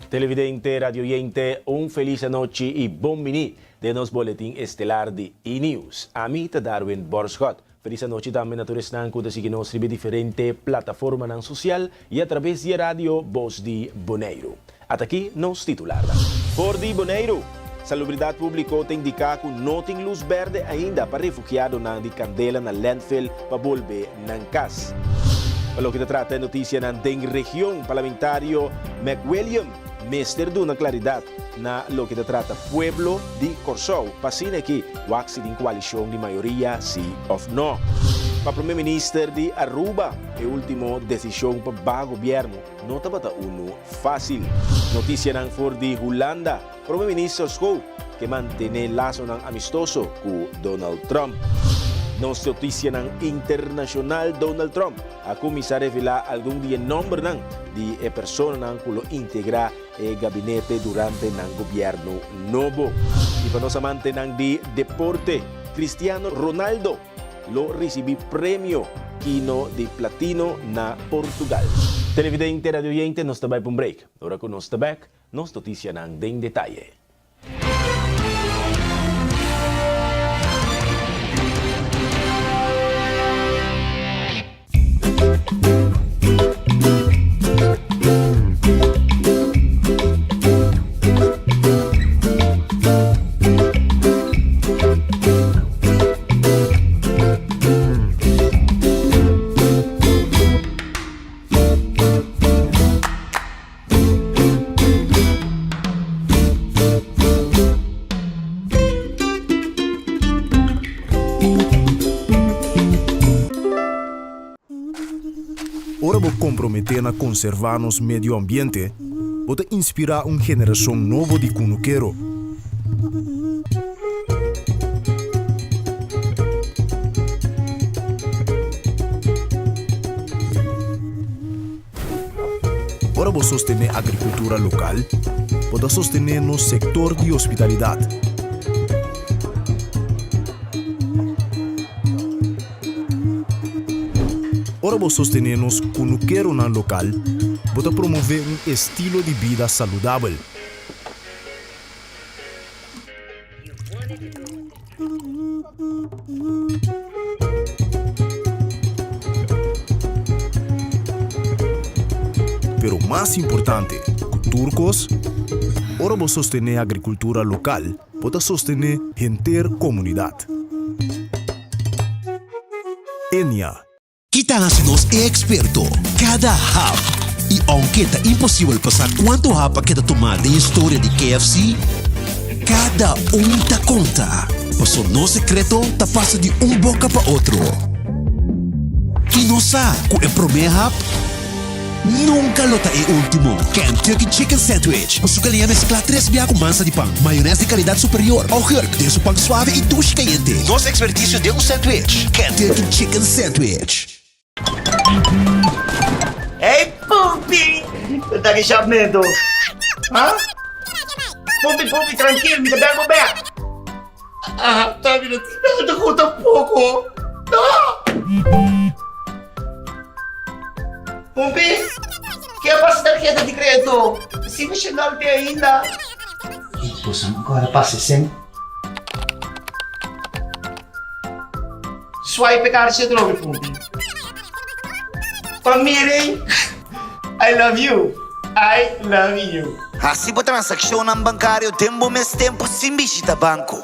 Televidente, radioyente, un felis anochi y bon bini den nos boletin estelar di E-News. Ami ta Darwin Borschot. Felis anochi tambe na tur esnan cu ta sigui nos riba e diferente plataformanan social y a traves di e radio Bos di Boneiru. Ataki nos titularnan. For di Boneiru, Salubridad Publico ta indica cu no tin luz berde ainda pa refugiadonan di candela na landfill pa bolbe nan cas. Pa loke ta trata e noticianan den region, Parlamentario McWilliam mester duna claridad na loke ta trata pueblo di Corsou pa asina ki wak si tin coalicion di mayoria si of no. Pa Prome Minister di Aruba e ultimo decision pa baha gobierno no tabata unu facil. Noticianan for di Hulanda, Prome Minister Schoof ke mantene lasonan amistoso cu Donald Trump. Nos noticianan internacional Donald Trump a cuminsa revela algun di e nombernan di e personanan cu lo integra e gabinete durante nan gobierno nobo. Y pa nos amantenan di deporte, Cristiano Ronaldo lo ricibi premio Kino di Platino na Portugal. Televidente, radioyente, nos ta bay pa un break. Ora cu nos ta bek, nos noticianan den detaye. Ora bo komprometé na konservá nos medio ambiente, bo ta inspirá un generashon nobo di kunukero. Ora bo sostené agrikultura lokal, bo ta sostené nos sektor di hospitalidat. Ora bo sostené nos kunukeronan lokal, bo ta promové un estilo di bida saludabel. Pero mas importante ku tur kos, ora bo sostené agrikultura lokal, bo ta sostené henter komunidat. Enia. Ki ta hasi nos e eksperto? Kada hap! I ounke ta imposibel pa sa kuantu hap a keda tumá den historia di KFC, kada un ta konta, paso nos sekreto ta pasa di un boka pa otro. I nos sa ku e promé hap nunka lo ta e último. Kentucky Chicken Sandwich, ku su kaliña mesklá tres bia ku mansa di pan, mayones di kalidat superior, augurk den su pan suave i dushi kayente. Nos ekspertisio den un sandwich, Kentucky Chicken Sandwich. Hey Pumpi! Bo ta ki shapmento? Ha? Pumpi, Pumpi, trankil, mi ta bel bo bek. Ah, ta mi no tin bel ta goed tampoco. No! Pumpi, ke a pasa tarjeta di kredito? Si mi shenal te ainda. Boso ancora pasa esen? Swipe e karchi atrobe Pumpi. Pa miren I love you, I love you. Hasi bo transakshonnan bankario den bo mes tempu sin bishita banko.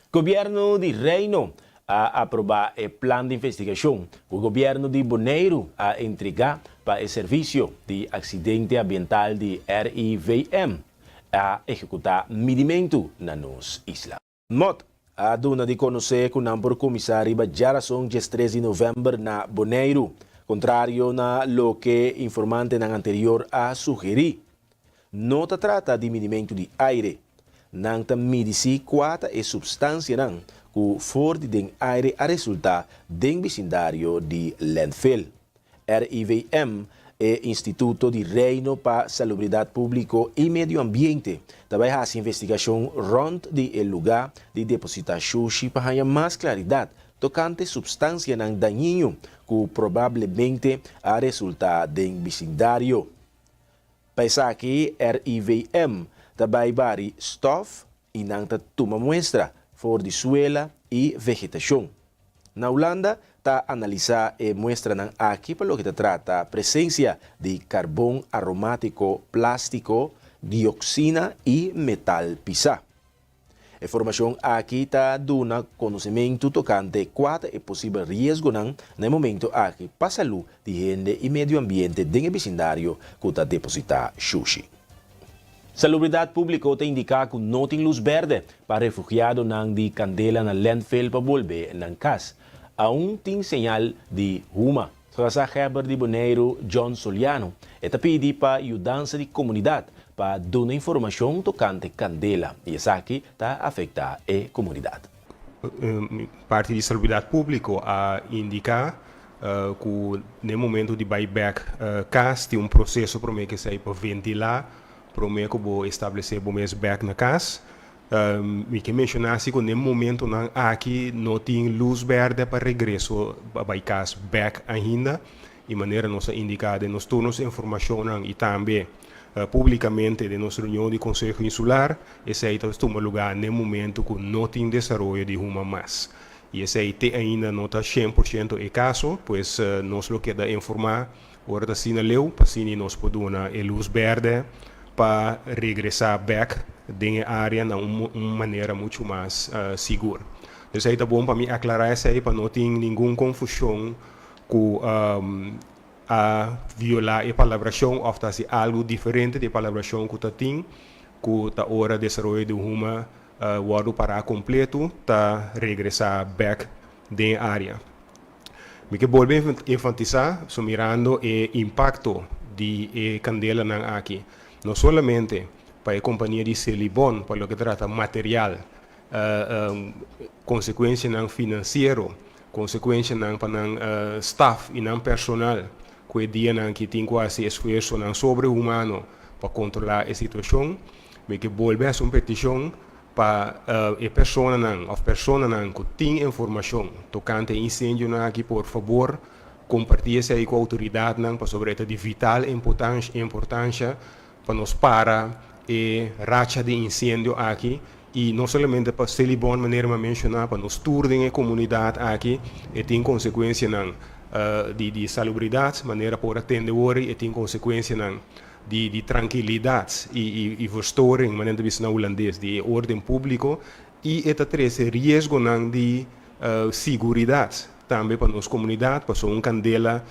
Gobièrnu di Reino a aprobá e plan di investigashon ku gobièrnu di Boneiru a entregá pa e Servisio di Aksidente Ambiental di RIVM a ehekutá midimentu na nos isla. Mott a duna di konosé ku nan por kuminsá riba djarason diestres di novèmber na Boneiru, kontrario na loke informantenan anterior a sugerí. No ta trata di midimentu di aire. Nan ta midi si kua ta e supstansianan ku for di den aire a resultá den bisindario di landfill. RIVM, e instituto di Reino pa Salubridat Públiko i Medio Ambiente, ta bai hasi investigashon rònt di e lugá di depositá shushi pa haña mas klaridat. tokante supstansianan dañino ku probablemente a resultá den bisindario. Pa esaki RIVM ta bai bari stòf i nan ta tuma muestra for di suela i vegetashon. Na Hulanda ta analisá e muestranan aki pa loke ta trata presensia di karbon aromátiko, plástiko, dioksina i metal pisá. E formashon aki ta duna konosementu tokante kua ta e posibel riesgonan na e momento aki pa salú di hende i medio ambiente den e bisindario ku ta depositá shushi. Salubridat Públiko ta indiká ku no tin lus bèrdè pa refugiadonan di kandela na landfill pa bolbe nan kas. Aun tin señal di huma. Gezaghebber di Boneiru John Soliano e ta pidi pa yudansa di komunidat pa duna informashon tokante kandela i esaki ta afektá e komunidat. Parti di Salubridat Públiko a indiká ku den momento di bai bèk kas tin un proseso promé ku esei pa ventilá promé ku bo establesé bo mes bèk na kas. Mi ke menshoná si ku den momentonan aki no tin lus bèrdè pa regreso pa bai kas bèk ainda i manera nos a indiká den nos tur nos informashonnan i tambe públikamente den nos reunion di Konseho Insular esei ta tuma lugá den momento ku no tin desaroyo di huma mas. I esei te ainda no ta 100% e kaso, pues nos lo keda informá ora ta asina leu pa asina nos por duna e lus bèrdè pa regresá bèk den e área na un un manera muchu mas sigur. Esei ta bon pa mi aklará esei pa no tin ningun konfushon ku a violá e palabrashon òf ta hasi algu diferente di e palabrashon ku ta tin ku ta ora desaroyo di huma wòrdu pará kompletu ta regresá bèk den e área. Mi ke bolbe enfatisá so mirando e impakto di e kandelanan aki, no solamente pa e kompania di Selibon pa loke trata material, konsekuensianan finansiero, konsekuensianan pa nan staf i nan personal ku e dianan aki tin ku hasi esfuersonan sobrehumano pa kontrolá e situashon. Mi ke bolbe hasi un petishon pa e personanan òf personanan ku tin informashon tokante e insendionan aki por fabor kompartí esei ku outoridatnan pasobra e ta di vital importansha pa nos para e racha di insendio aki i no solamente pa Selibon manera mi a menshoná pa nos tur den e komunidat aki e tin konsekuensianan di salubridat manera por a tende wor e tin konsekuensianan di di trankilidat i i verstoring, manera ta bisa na hulandes, di e orden públiko i e ta trese riesgonan di siguridat tambe pa nos komunidat pasobra un kandela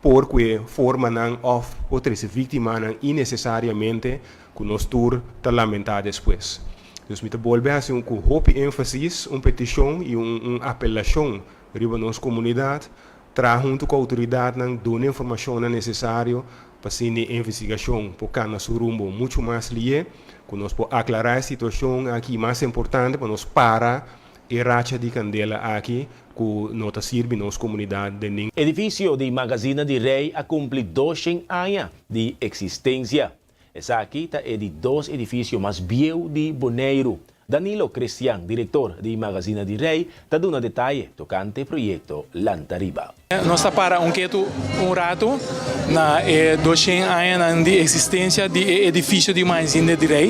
por kue formanan òf por trese víktimanan innesesariamente ku nos tur ta lamentá despues. Dus mi ta bolbe hasi un ku hopi énfasis un petishon i un un apelashon riba nos komunidat, traha huntu ku outoridatnan, duna informashonnan nesesario Pa asina e investigashon por kana su rumbo muchu mas lié, ku nos por aklará e situashon aki i mas importante pa nos para e racha di kandela aki ku no ta sirbi nos komunidat den nin. Edifisio di Magazina di Rei a kumpli 200 aña di eksistensia. Esaki ta e di dos edifisio mas bieu di Boneiru. Danilo Crestian, direktor di Magazina di Rei, ta duna detaye tokante e proyekto Lanta Riba. Nos ta para un ketu un ratu na e doshen añanan di eksistensia di e edifisio di Magazine di Rei,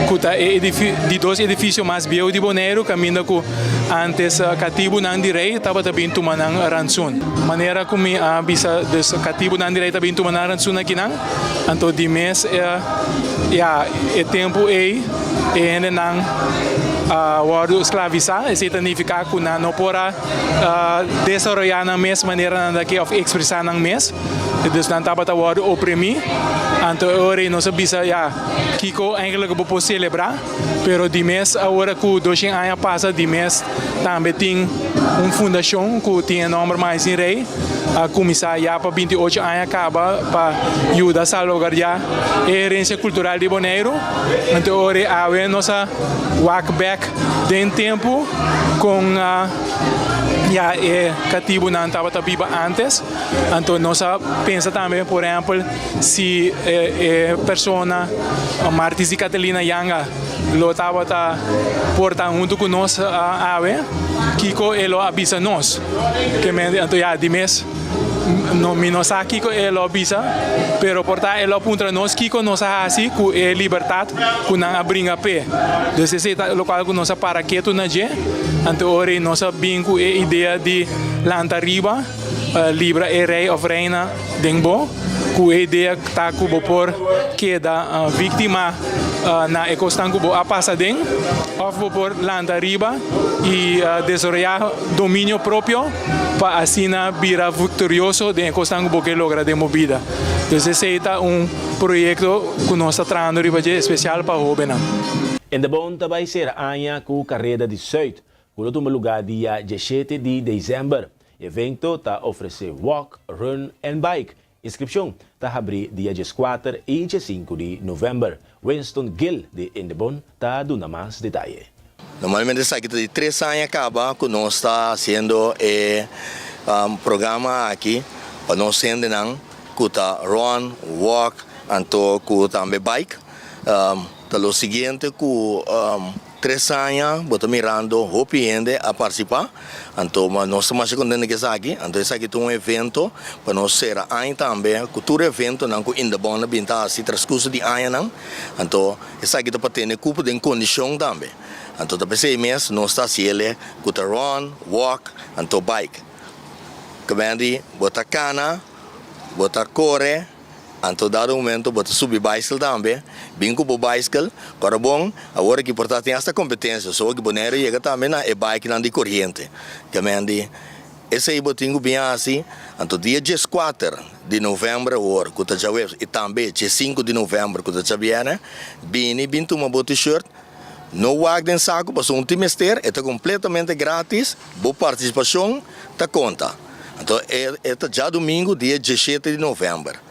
ku ta e di dos edifisio mas bieu di Boneiru kaminda ku antes katibunan di rei tabata bin tuma nan rantsun. Manera ku mi a bisa dus katibunan di rei ta bin tuma nan rantsun akinan, anto di mes ya e tempu ei e hendenan a wòrdu sklavisá, esei ta nifiká ku nan no por a desaroyá nan mes manera nan ta ke òf ekspresá nan mes, dus nan tabata wòrdu oprimí. Anto e ora ei nos a bisa ya kiko eigenlik bo por selebrá, pero di mes awor ku doshen aña pasa di mes tambe tin un fundashon ku tin e nòmber Maizin Rei a kuminsá ya pa 28 aña kaba pa yuda salvaguardiá e herensia kultural di Boneiru. Anto e ora ei awe nos a wak bèk. Den tempu kon. Ya e katibunan tabata biba antes. Anto nos a pensa tambe, por ehèmpel, si e persona Martis di Catalina Janga lo tabata por ta huntu ku nos awe, kiko e lo a bisa nos? Anto ya di mes mi no sa kiko e lo a bisa, pero por ta e lo a puntra nos kiko nos a hasi ku e libertat ku nan a bringa p'e. Dus esei ta lokual ku nos a para ketu na dje. Anto ora ei nos a bin ku e idea di lanta riba, libra e rei òf reina den bo, ku e idea ta ku bo por keda víktima na e kosnan ku bo a pasa den, òf bo por lanta riba i desaroyá dominio propio pa asina bira viktorioso den e kosnan ku bo ke logra den bo bida. Dus esei ta un proyekto ku nos ta trahando riba dje espesial pa hóbennan. Indebon ta bai sera aña ku Kareda di Sùit, ku lo tuma lugá dia diesshete di desèmber. E evento ta ofresé walk, run en bike. Inskripshon ta habrí dia dieskuater i diesinku di novèmber. Winston Gill di Indebon ta duna mas detaye. Normalmente esaki ta di tres aña kaba ku nos ta hasiendo e programa aki pa nos hendenan ku ta run, walk anto ku tambe bike. Ta lo siguiente ku tres aña bo ta mirando hopi hende a partisipá, anto nos ta masha kontento ku esaki, anto esaki ta un evento pa nos sera aña tambe ku tur eventonan ku Indebon a bin ta hasi transkurso di añanan, anto esaki ta pa tene kupo den kondishon tambe, anto ta p'esei mes nos ta hasi el'e ku ta run, walk, anto bike. Kemendi bo ta kana, bo ta kore. Anto dado momento bo ta subi baiskel tambe, bin ku bo baiskel, kòrda bon, awor aki por ta tin asta kompetensia, so aki Boneiru yega tambe na e bikenan di koriente. Kemen di esei bo tin ku bin hasi, anto dia dieskuater di novèmber awor ku ta djaweps i tambe diesinku di novèmber ku ta djabièrnè, bini bin tuma bo t-shirt, no wak den saku pasobra un tin mester, e ta kompletamente gratis, bo partisipashon ta konta. Anto e ta djadumingu dia diesshete di novèmber.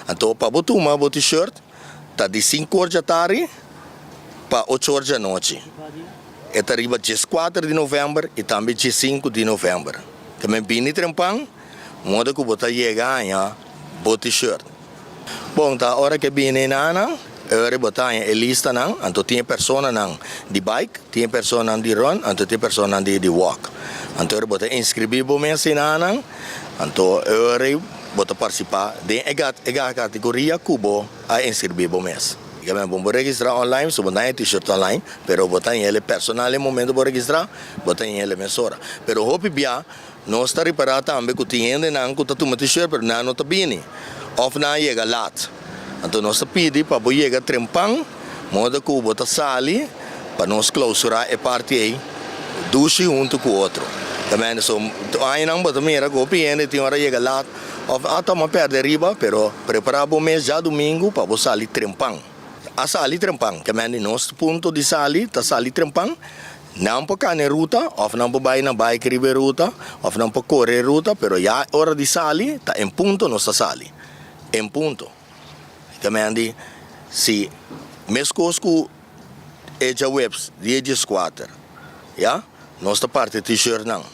Anto pa bo tuma bo t-shirt ta di sinku or djatari pa ocho or djanochi. E ta riba dieskuater di novèmber i tambe diesinku di novèmber. Ta men bini trempan moda ku bo ta yega haña bo t-shirt. Bon, ta ora ke bini nana, e ora bo ta haña e listanan, anto tin e personanan di bike, tin e personanan di run, anto tin e personanan di di walk. Anto ora bo ta inscribí bo mes enanan, anto e ora bo ta participá den e e categoria ku bo a inscribí bo mes. Bo por registrá online, so bo ta haña e t-shirt online, pero bo ta haña el personal e momento bo registrá, bo ta haña el mesora. Pero hopi bia Nos ta ripará tambe ku tin hendenan ku ta tuma t-shirt pero nan no ta bini òf nan a yega lat. Anto nos ta pidi pa bo yega trempan moda ku bo ta sali pa nos klousurá e parti ei dushi huntu ku otro. Ta mende so añanan bo ta mira ku hopi hende tin ora yega lat òf a toma pèrdè riba pero prepará bo mes djadumingu pa bo sali trempan. A sali trempan, ke mende nos punto di sali ta sali trempan. Nan por cana e ruta of nan por bay na bike riba e ruta of nan por core e ruta pero ya ora di sali ta en punto nos ta sali en punto. Ta meen di si mescos cu e djaweps di e diescuater ya nos ta parti t-shirt nan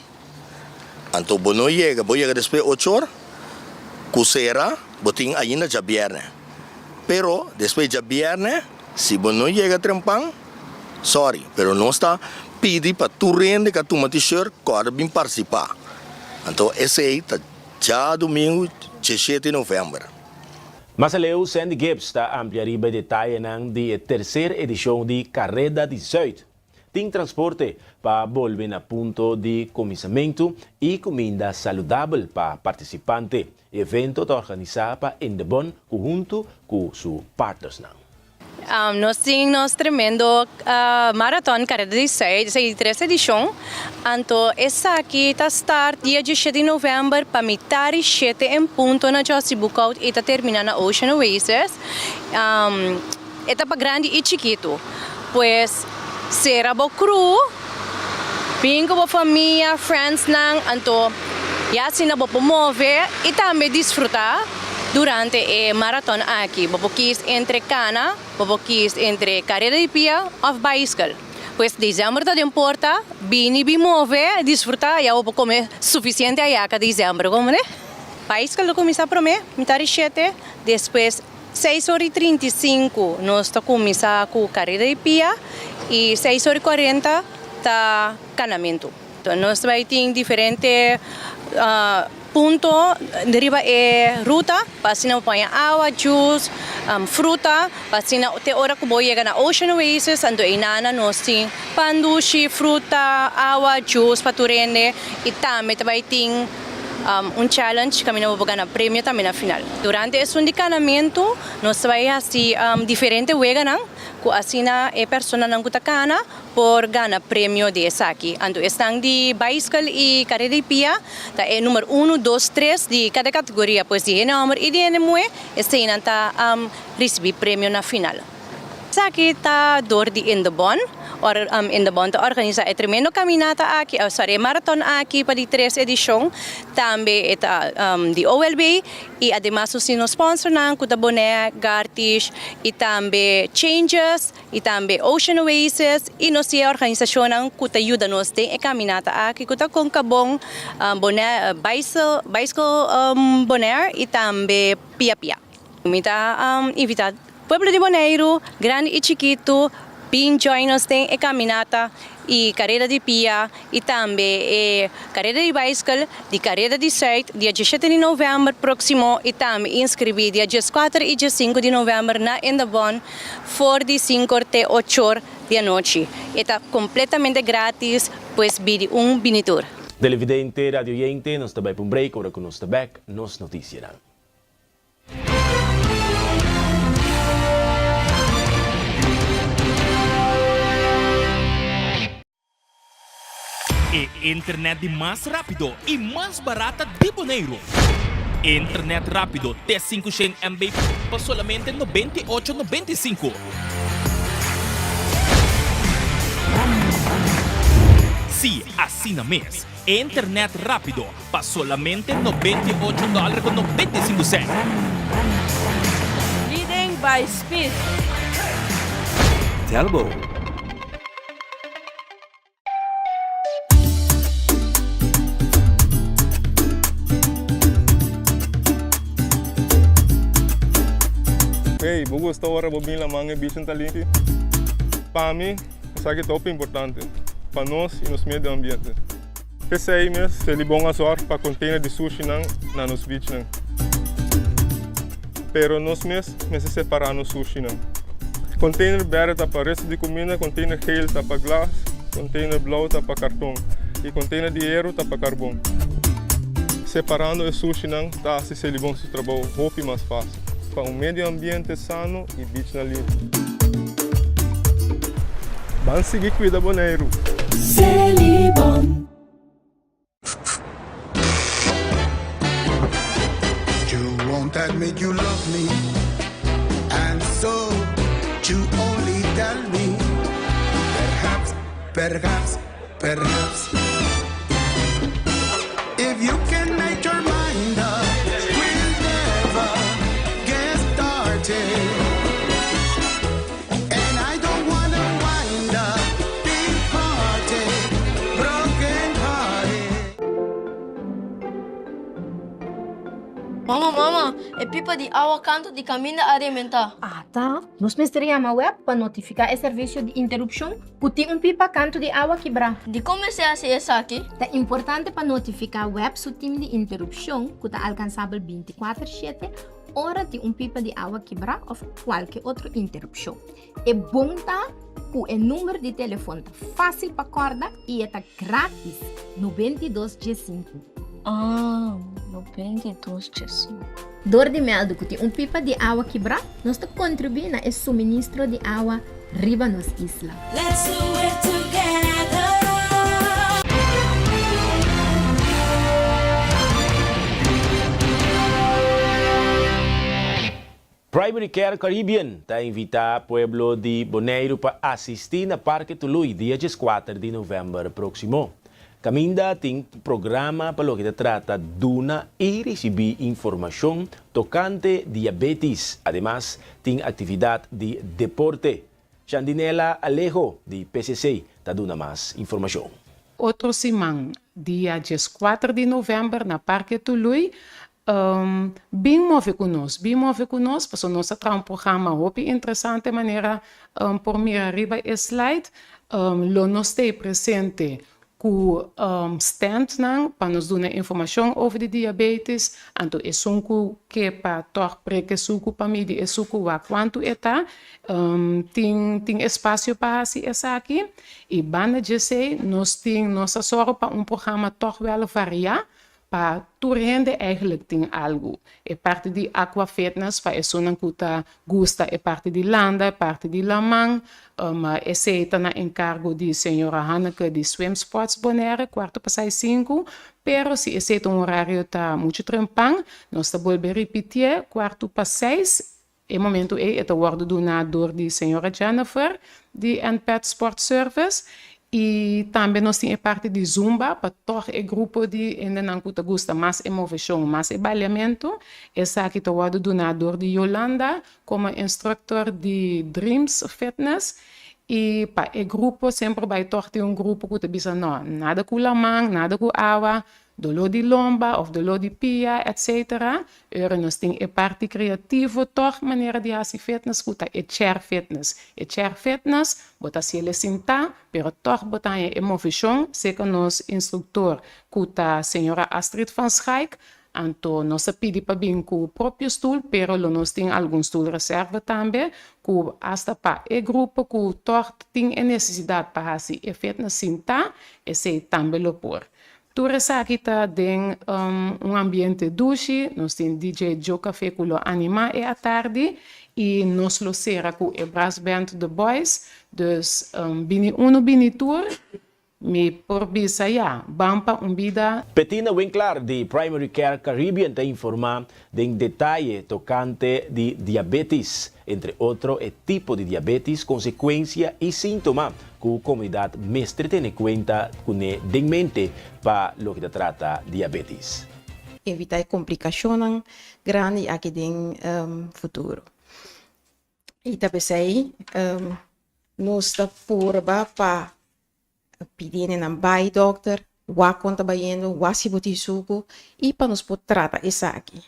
anto bo no yega bo yega despues ocho or cu cera bo tin ainda djabierne pero despues djabierne si bo no yega trempan. Sorry, pero nos ta pidi pa tur hende ka tuma t-shirt kòrda bin partisipá. Anto esei ta djadumingu diesshete novèmber. Mas aleu, Sandy Gibbs ta amplia riba e detayenan di e terser edishon di Kareda di Zuid. Tin transporte pa bolbe na punto di kuminsamentu i kuminda saludabel pa partisipante. E evento ta organisá pa Indebon ku huntu ku su partnersnan. Nos tin nos tremendo maraton Carrera di Zuid, esaki di tres edicion, anto esaki ta start dia diesshete di november pa mitar di shete en punto na Jossy Boekhoudt y ta termina na Ocean Oasis. E ta pa grandi y chikitu, pues sera bo crew, bin cu bo famia, friendsnan, anto ya asina bo por move y tambe disfruta. Durante e maraton aki bo por kies entre kana, bo por kies entre karera di pia òf baiskel. Pues december ta den porta, bini bin move, disfruta, ya bo por come suficiente ayaka december, como ne? Baiskel lo cuminsa prome, mitad di shete, despues seis ora y 35 nos ta cuminsa cu careda di pia y seis ora y cuarenta ta canamento. Nos ta bay tin diferente punto riba e ruta pa asina bo paña awa, juice, fruta pa asina te ora cu bo yega na Ocean Oasis anto eynana nos tin pan dushi, fruta, awa, juice pa tur hende y tambe ta bay tin un challenge caminda bo por gana premio tambe na final. Durante esun di canamento nos ta bay haci diferente weganan cu asina e personanan cu ta cana por gana premio di esaki. Anto esnan di baiskel y carera di pia ta e number uno, dos, tres di cada categoria, pues di hende homber y di hende muhe, eseinan ta ricibi premio na final. Esaki ta door di Indebon. Ora Indebon ta organisa e tremendo caminata aki, sorry, e marathon aki pa di tres edicion. Tambe e ta di OLB y ademas nos tin nos sponsornan cu ta Bonaire, Gartish y tambe Changes. Y tambe Ocean Oasis y nos tin e organisacionnan cu ta yuda nos den e caminata aki cu ta Concabon, Bonaire, Bicycle Bonaire y tambe Pia Pia. Mi ta invita pueblo di Boneiru, grandi y chikitu, bin join nos den e caminata y careda di pia y tambe e careda di bicycle di Careda di Zuid dia diesshete di november proximo y tambe inscribi dia dieskuater y diesinku di november na Indebon for di sinkor te ochor di anochi. E ta completamente gratis, pues bidi un bini tur. Televidente, radioyente, nos ta bai pa un break, ora cu nos ta bek, nos noticianan. E internet di mas rápido i mas barata di Boneiru. Internet rápido te 500 MB pa solamente 98 95. Sí, asina mes. Internet rápido pa solamente 98 dòler ku 95 sènt. Leading by speed. Telbo. Hey, bo gusta ora bo bin laman e bichin ta limpi? Pa mi, esaki ta hopi importante pa nos y nos medio ambiente. P'esei mes, Selibon a zorg pa container di sushinan na nos beachnan. Pero nos mes mester separa nos sushinan. Container berde ta pa resto di cuminda, container geel ta pa glas, container blauw ta pa carton y container di hero ta pa carbon. Separando e sushinan ta haci Selibon su trabou hopi mas facil pa un medio ambiente sano y beachnan limpi. Ban sigui cuida Boneiru! Selibon. You won't admit you love me And so you only tell me Perhaps, perhaps, perhaps If you can make your mind up We'll never get started And I don't wanna wind up Big party, broken hearted Mama, mama, e pipa di awa kantu di kaminda a rementá. Ata, nos mester yama web pa notifiká e servisio di interupshon ku tin un pipa kantu di awa kibrá. Dikon mester hasi esaki? Ta importante pa notifiká web su tim di interupshon ku ta alkansabel 24 shete ora tin un pipa di awa kibrá òf kualke otro interupshon. E bon ta ku e number di telefon ta fásil pa kòrda i e ta grátis, 92 diesinku. Ah, 92 diesinku. Dor di mèldu ku tin un pipa di awa kibrá, nos ta kontribuí na e suministro di awa riba nos isla. Let's do it together. Primary Care Caribbean ta invitá pueblo di Boneiru pa asistí na Parke Tului dia dieskuater di novèmber próksimo. Kaminda tin programa pa loke ta trata duna i risibí informashon tokante diabetis. Ademas tin aktividat di deporte. Shandinela Alejo di PCC ta duna mas informashon. Otro siman, dia dieskuater di novèmber na Parke Tului, bin move ku nos, bin move ku nos pasobra nos ta traha un programa hopi interesante manera por mira riba e slide. Lo nos stay presente ku standnan pa nos duna informashon over di diabetes, anto esun ku ke pa tòg prek e suku pa midi e suku wak kuantu e ta, tin tin espasio pa hasi esaki. I banda djesei nos tin nos a sòru pa un programa tòg wèl variá Pa tur hende eigenlijk tin algu. E parti di aqua fitness pa esunnan ku ta gusta e parti di landa, e parti di laman. Esei ta na enkargo di señora Hanneke di Swim Sports Bonaire, kuarto pasai sinku. Pero si esei ta un horario ta muchu trempan, nos ta bolbe ripitié, kuarto pa seis. E momento ei e ta wòrdu duná dor di señora Jennifer di NPET Sport Service i tambe nos tin e parti di Zumba pa tòg e grupo di hendenan ku ta gusta mas e moveshon, mas e baliamentu. Esaki ta wòrdu duná dor di Yolanda komo instructor di Dreams Fitness i pa e grupo semper bai tòg tin un grupo ku ta bisa nò, nada ku laman, nada ku awa, Doló di lomba of doló di pia etc. Ora nos tin e parti creativo tog manera di haci fitness cu ta e chair fitness. E chair fitness bo ta haciele sinta pero tog bo ta haña e movecion seca nos instructor cu ta señora Astrid van Schaik. Anto nos a pidi pa bin cu propio stoel pero lo nos tin algun stoel reserva tambe cu hasta pa e grupo cu tog tin e necesidad pa haci e fitness sinta esey tambe lo por. Tur esaki ta den un ambiente dushi, nos tin DJ Joe Café ku lo animá e atardi i nos lo sera ku e brass band The Boys. Dus bini unu bini tur, mi por bisa ya, ban pa un bida. Petina Winklaar di Primary Care Caribbean ta informá den detaye tokante di diabetis, entre otro e tipo di diabetis, konsekuensia i síntoma ku komunidat mester tene kuenta kuné den mente pa loke ta trata diabetis. Evitá e komplikashonnan grandi aki den futuro. I ta p'esei nos ta purba pa pidi hendenan bai dòkter, wak kon ta bayendo, wak si bo tin suku i pa nos por trata esaki.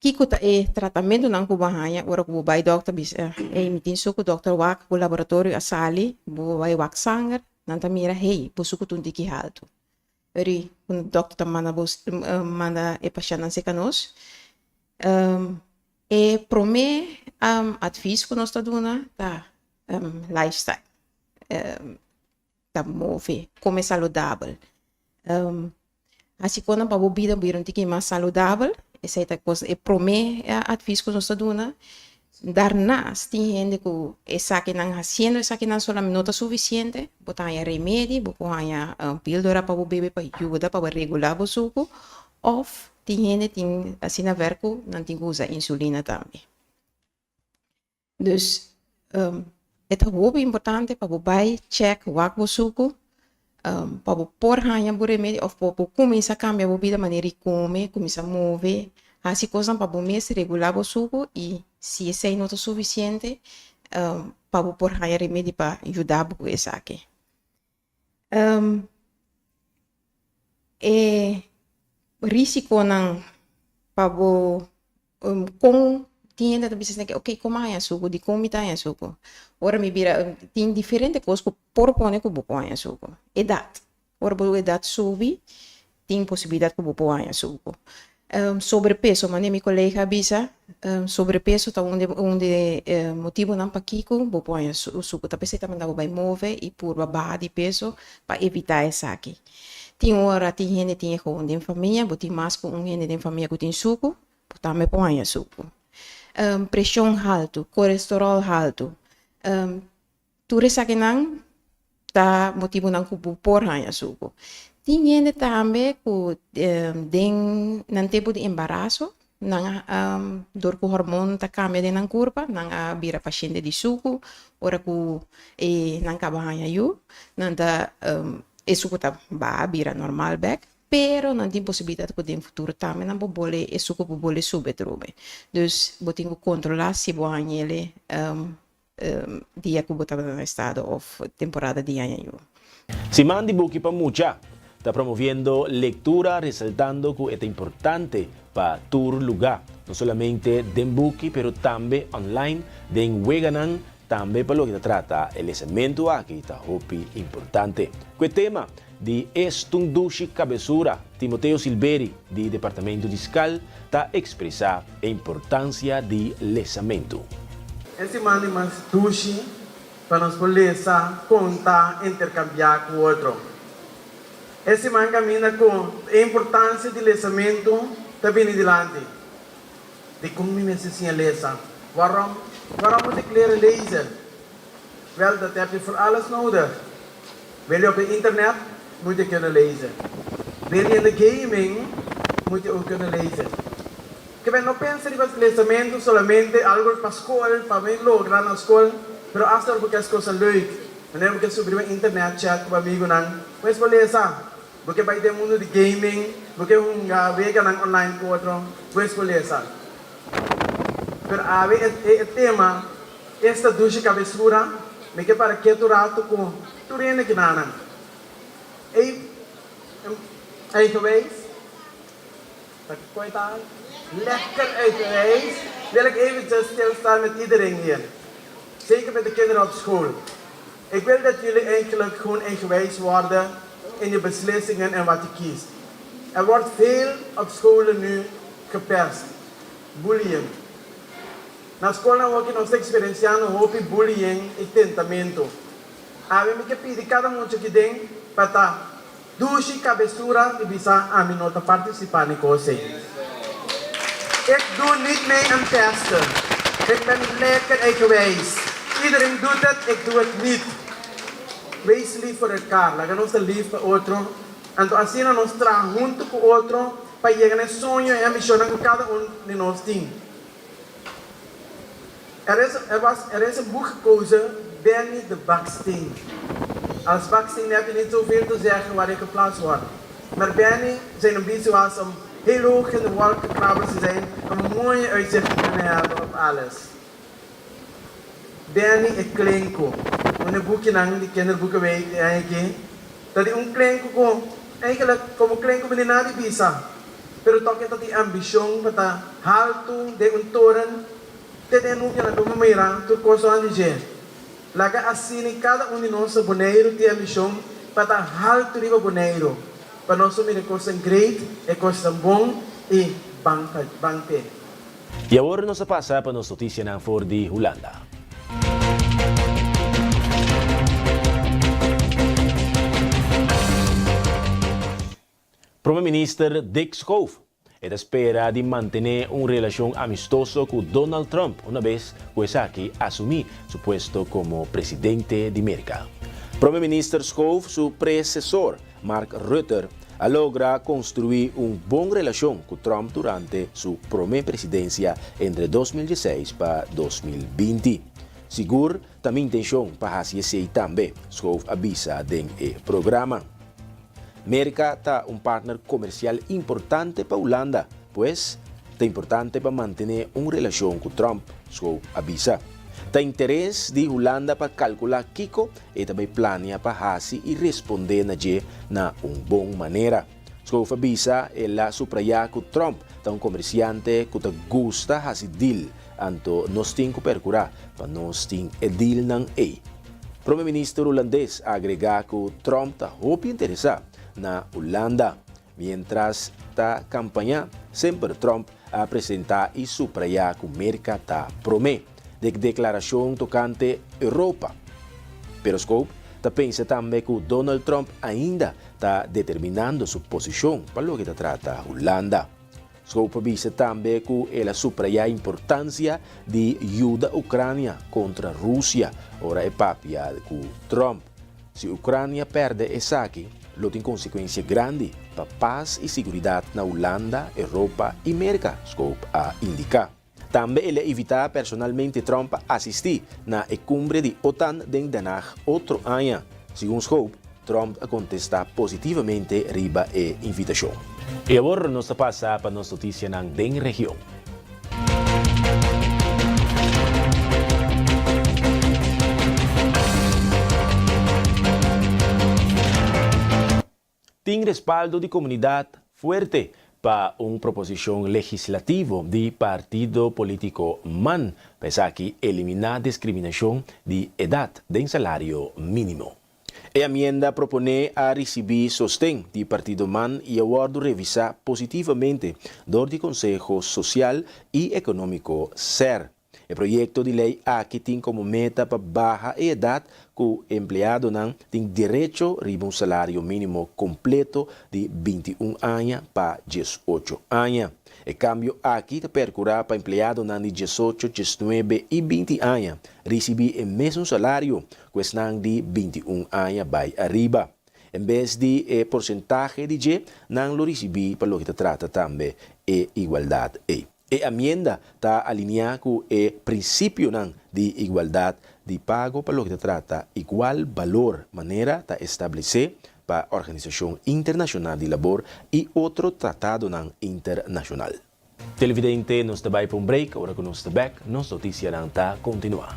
Kiko ta e tratamentunan ku bo a haña ora ku bo bai dòkter bisa, Hey, mi tin suku, dòkter wak bo laboratorio a sali, bo bai wak sanger, nan ta mira, hey, bo suku ta un tiki haltu. Eri ku dòkter ta manda bo manda e pashèntnan serka nos. E promé advis ku nos ta duna ta lifestyle. Ta move, kome saludabel. Hasi konan pa bo bida bira un tiki mas saludabel, esei ta kos e promé advis ku nos ta duna. Daarnaast tin hende ku esakinan hasiendo esakinan solamente no ta sufisiente, bo ta haña remedi, bo por haña píldora pa bo bebe pa yuda pa bo regulá bo suku òf tin hende tin asina ver ku nan tin ku usa insulina tambe. Dus e ta hopi importante pa bo bai chèk wak bo suku pa bo por haña bo remedi òf pa bo kuminsá kambia bo bida manera di kome, kuminsá move, hasi kosnan pa bo mes regulá bo suku i si esei no ta sufisiente pa bo por haña remedi pa yuda bo ku esaki. E risikonan pa bo kon tin hende ta bisa esaki ok kon mi a haña suku dikon mi ta haña suku ora mi bira tin diferente kos ku por pone ku bo por haña suku edat ora bo edat subi tin posibilidat ku bo por haña suku sobrepeso manera mi kolega a bisa sobrepeso ta un di un di e motibunan pakiko bo por haña suku ta p'esei ta manda bo bai move i purba baha di peso pa evitá esaki tin ora tin hende tin e gewoon den famia bo tin mas ku un hende den famia ku tin suku bo tambe por haña suku preshon haltu kolesterol haltu Tur esakinan ta motibunan ku bo por haña suku. Tin hende tambe ku den nan tempu di embaraso nan a dor ku hormon ta kambia den nan kurpa nan a bira pashente di suku ora ku e nan kaba haña yu nan ta e suku ta baha bira normal bek pero nan tin posibilidat ku den futuro tambe nan por bole e suku por bole sube atrobe. Dus bo tin ku kontrola si bo hañ'el. dia ku bo tabata na estado òf temporada di aña yu. Siman di Buki pa Mucha ta promoviendo lectura resaltando cu e ta importante pa tur luga, no solamente den buki pero tambe online den weganan, tambe pa loke ta trata e lesamento aki ta hopi importante. Cu e tema di Es tun dushi cabesura, Timoteo Silberi di Departamento di Skal ta expresa e importancia di lesamento. E siman di mas dushi pa nos por lesa, konta, interkambiá ku otro. E siman kaminda ku e importansia di lesamentu ta bini dilanti. Dikon mi mester siña lesa? Waarom? Waarom moet ik leren lezen? Wel, dat heb je voor alles nodig. Wil je op het internet, moet je kunnen lezen. Wil je in de gaming, moet je ook kunnen lezen. Ke no pensa riba lesamentu solamente algu pa skol, pa mi logra na skol, pero asta ora bo ke kos leuk, manera bo ke subi riba internet chat ku bo amigunan, pues bo lesa. Bo ke bai den mundu di gaming, bo ke hunga weganan online ku otro, pues bo lesa. Pero awe e e tema esta dushi kabesura, mi ke para ketu ratu ku tur hende kinanan. Ei eigenwijs. Ta koe ta lekker eigenwijs. Wil ik eventjes stilstaan met iedereen hier. Zeker met de kinderen op school. Ik wil dat jullie eigenlijk gewoon eigenwijs worden in je beslissingen en wat je kiest. Er wordt veel op scholen nu gepest. Bullying. Na school nan hopi nos ta experienciando hopi bullying y tentamento. Awe mi ke pidi cada mucha ki den pa ta Dushi kabesura di bisa ami no ta participa ni cos ey. Ik doe niet mee aan pesten. Ik ben lekker eigenwijs. Iedereen doet het, ik doe het niet. Wees lief voor elkaar. Laga nos ta lief pa otro. Anto asina nos traha hunto cu otro pa yega na e soño y ambicionnan cu cada un di nos tin. Er is, er was, er is een boek gekozen, Benny de Baksteen. Als baksteen heb je niet zoveel te zeggen waar je geplaatst wordt. Maar Benny, zijn ambitie was om heel hoog in de wolken krabbers te zijn, om een mooie uitzicht te kunnen hebben op alles. Benny e klenku. Un e bukinan di Kinderboekenweek di aña aki ta di un klenku ku eigenlijk komo klenku bo no nada di bisa, pero tòg e ta tin ambishon pa ta haltu den un toren te den nubia nan por mira tur kos rònt di dje. Laga asina kada un di nos na Boneiru tin ambishon pa ta haltu riba Boneiru, pa nos por mira e kosnan great, e kosnan bon i ban ban te. I awor nos ta pasa pa nos notisianan for di Hulanda. Prome Minister Dick Schoof e ta spera di mantene un relacion amistoso cu Donald Trump una bes cu esaki asumi su puesto como presidente di Merca. Prome Minister Schoof su precesor Mark Rutte a logra construi un bon relacion cu Trump durante su prome presidencia entre 2016 pa 2020. Sigur ta mi intencion pa haci esey tambe, Schoof a bisa den e programa. Merca ta un partner comercial importante pa Hulanda, pues ta importante pa mantene un relacion cu Trump, Schoof a bisa. Ta interes di Hulanda pa calcula kico e ta bay plania pa haci y responde na dje na un bon manera. Schoof a bisa el a subraya cu Trump ta un comerciante cu ta gusta haci deal, anto nos tin cu percura pa nos tin e dealnan ey. Prome Minister Hulandes a agrega cu Trump ta hopi interesa na Hulanda. Mientras ta campaña, semper Trump a presenta y subraya cu Merca ta prome de declaracion tocante Europa. Pero Scope ta pensa tambe cu Donald Trump ainda ta determinando su posicion pa loke ta trata Hulanda. Scope a bisa tambe cu el a subraya importancia di yuda Ucrania contra Rusia ora e papia cu Trump. Si Ucrania perde esaki, lo tin consecuencia grandi pa paz y siguridad na Hulanda, Europa y Merca, Scope a indica. Tambe el a invita personalmente Trump pa asisti na e cumbre di OTAN den Den Haag otro aña. Segun Scope, Trump a contesta positivamente riba e invitacion. Y awor nos ta pasa pa nos noticianan den region. Tin respaldo di komunidat fuerte pa un proposishon legislativo di partido polítiko man pa esaki eliminá diskriminashon di edat den salario mínimo. E amienda proponé a risibí sosten di partido man i a wòrdu revisá positivamente dor di Konseho Sosial i Ekonómiko, ser. E proyekto di lei aki tin komo meta pa baha e edat ku empleadonan tin derecho riba un salario mínimo kompleto di 21 aña pa 18 aña. E kambio aki ta perkurá pa empleadonan di 18, 19 i 20 aña risibí e mesun salario ku esnan di 21 aña bai ariba. En bes di e porsentahe di dje, nan lo risibí pa loke ta trata tambe e igualdat ei. E amienda ta aliniá ku e prinsipionan di igualdat di pago pa loke ta trata igual balor manera ta establesé pa Organisashon Internashonal di Labor i otro tratadonan internashonal. Televidente nos ta bai pa un break, ora ku nos ta bek nos notisianan ta kontinuá.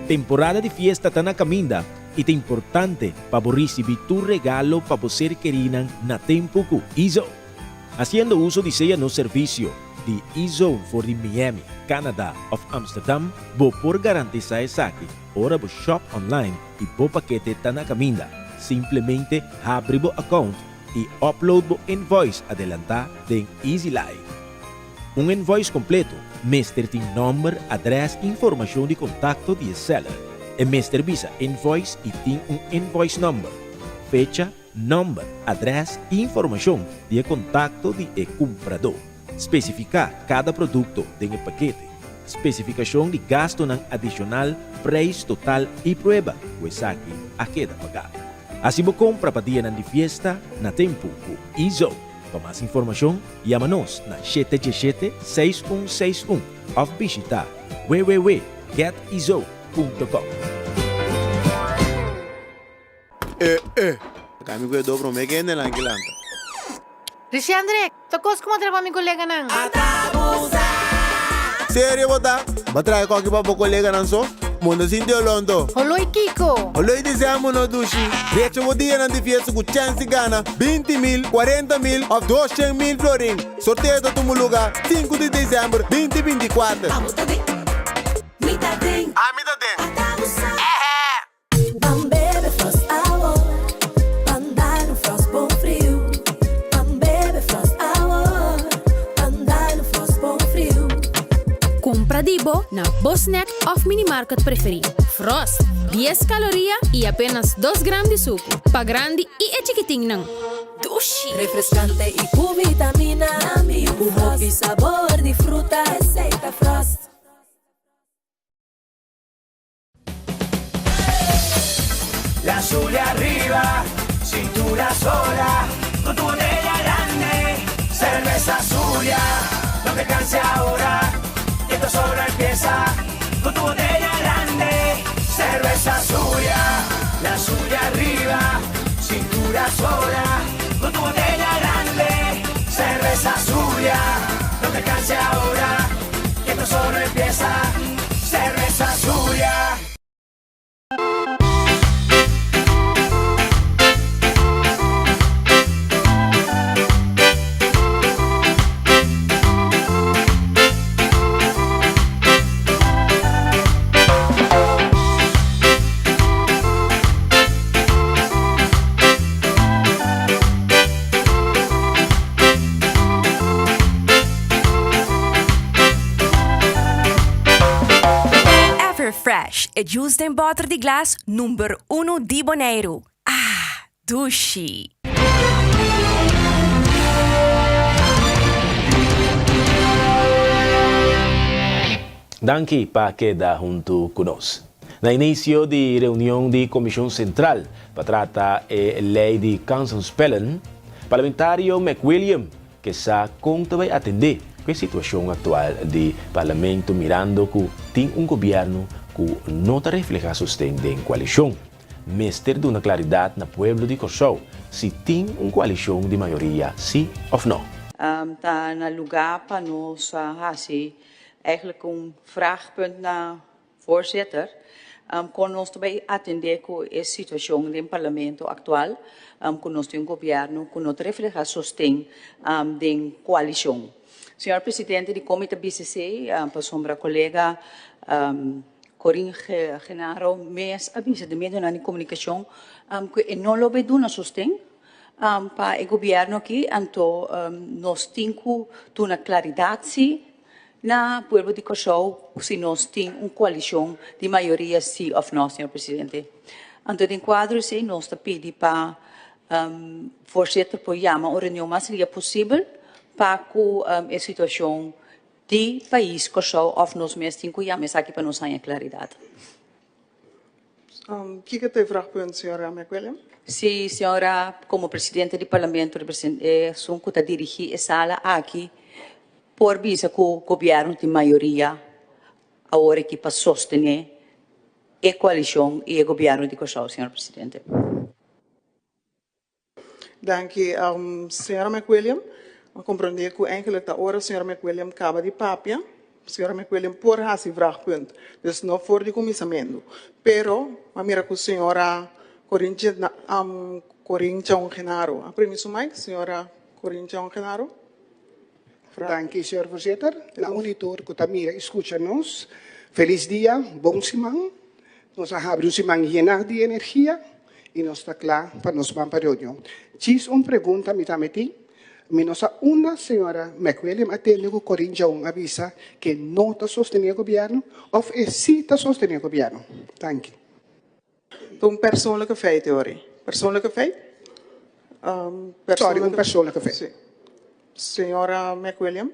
Temporada di fiesta ta na kaminda i ta importante pa bo risibí tur regalo pa bo ser kerinan na tempu ku Izo. Hasiendo uso di sea nos servisio di eZone for di Miami, Canada of Amsterdam, bo por garantisá esaki ora bo shop online i bo pakete ta na kaminda. Simplemente habri bo account i upload bo invoice adelantá den EasyLife. Un invoice kompleto mester tin nòmber, adrès i informashon di kontakto di e seller. E mester bisa invoice i tin un invoice number, fecha, Nòmber, adrès i informashon di e kontakto di e kumpradó. Spesifiká kada produkto den e pakete. Spesifikashon di gastunan adishonal, preis total i prueba ku esaki a keda pagá. Hasi bo kompra pa dianan di fiesta na tempu ku eZone. Pa mas informashon, yama nos na shete djeshete, 6161 òf bishitá www getezone punto com. Eh eh. Ka mi kue do prome kende nan ki lanta. Richandre, ta kos ku m'a traha pa mi koleganan. Serio bo ta? Bo traha koki pa bo koleganan so? Bo no sinti oló anto? Oló i kiko? Oló i dizèmber no dushi. Drecha bo dianan di fiesta ku chèns di gana 20 mil, 40 mil òf 200 mil florin. Sorteo ta tuma lugá 5 di dezèmber 2024. Abo ta den, mi ta den. Ami ta den. Ata bo sa. Ban bebe Frost awor, ban dal un Frost bon friu. Ban bebe Frost awor, ban dal un Frost bon friu. Kumpra di bo na bo snack òf minimarket preferí. Frost, dies kaloria i apenas dos gram di suku. Pa grandi i e chikitinnan. Dushi! Refreskante i ku vitamina. Ku hopi sabor di fruta. Esei ta Frost. La Zulia arriba, cintura sola, con tu botella grande, cerveza Zulia, no te canses ahora, que esto solo empieza, con tu botella grande, cerveza Zulia, la Zulia arriba, cintura sola, con tu botella grande, cerveza Zulia, no te canses ahora, que esto solo empieza, cerveza Zulia. Everfresh, e juice den bòter di glas number unu di Boneiru. Ah, dushi! Danki pa keda huntu ku nos. Na inisio di reunion di Komishon Sentral pa trata e lei di kansenspellen, Parlamentario McWilliam ke sa kon ta bai atendé ku e situashon aktual di Parlamento mirando ku tin un gobièrnu ku no ta reflehá sosten den koalishon. Mester duna klaridat na pueblo di Kòrsou si tin un koalishon di mayoria si òf nò. Ta na lugá pa nos hasi eigenlijk un vraagpunt na voorzitter kon nos ta bai atendé ku e situashon den parlamento aktual ku nos tin un gobièrnu ku no ta reflehá sosten den koalishon. Señor presidente dikon mi ta bisa esei pasobra kolega Corinne Genaro mes a bisa den medionan di komunikashon ku e no lo bai duna sosten pa e gobièrnu aki anto nos tin ku duna klaridat si na pueblo di Kòrsou si nos tin un koalishon di mayoria si òf nò, señor presidente. Anto den kuadro esei nos ta pidi pa voorzitter por yama un reunion mas lia posibel pa ku e situashon di pais Kòrsou òf nos mes tin ku yama esaki pa nos haña klaridat. Kiko ta e vragpunt, señora McWilliam? Sí, señora, komo presidente di parlamento esun ku ta dirigí e sala aki por bisa ku gobièrnu tin mayoria awor aki pa sostené e koalishon i e gobièrnu di Kòrsou, señor presidente. Danki, señora McWilliam. Mi a comprende cu eigenlijk ta ora señora McWilliam caba di papia, señora McWilliam por haci vraagpunt. Dus no for di cuminsamento. Pero mi a mira cu señora Corinne Corinne Tjaon Genaro a primi su mic. Señora Corinne Tjaon Genaro. Danki, señor voorzitter. Na un y tur cu ta mira y scucha nos, feliz dia, bon siman. Nos a habri un siman yena di energia y nos ta cla pa nos ban pa reunion. Djis un pregunta mi ta meti. Mi no sa unda señora McWilliam a tende cu Corinne Joung a bisa ke no ta sostene e gobierno of e si ta sostene e gobierno. Danki. Ta un persoonlijke feit, Yori. Persoonlijke feit? Sorry, un persoonlijke feit. Si. Señora McWilliam.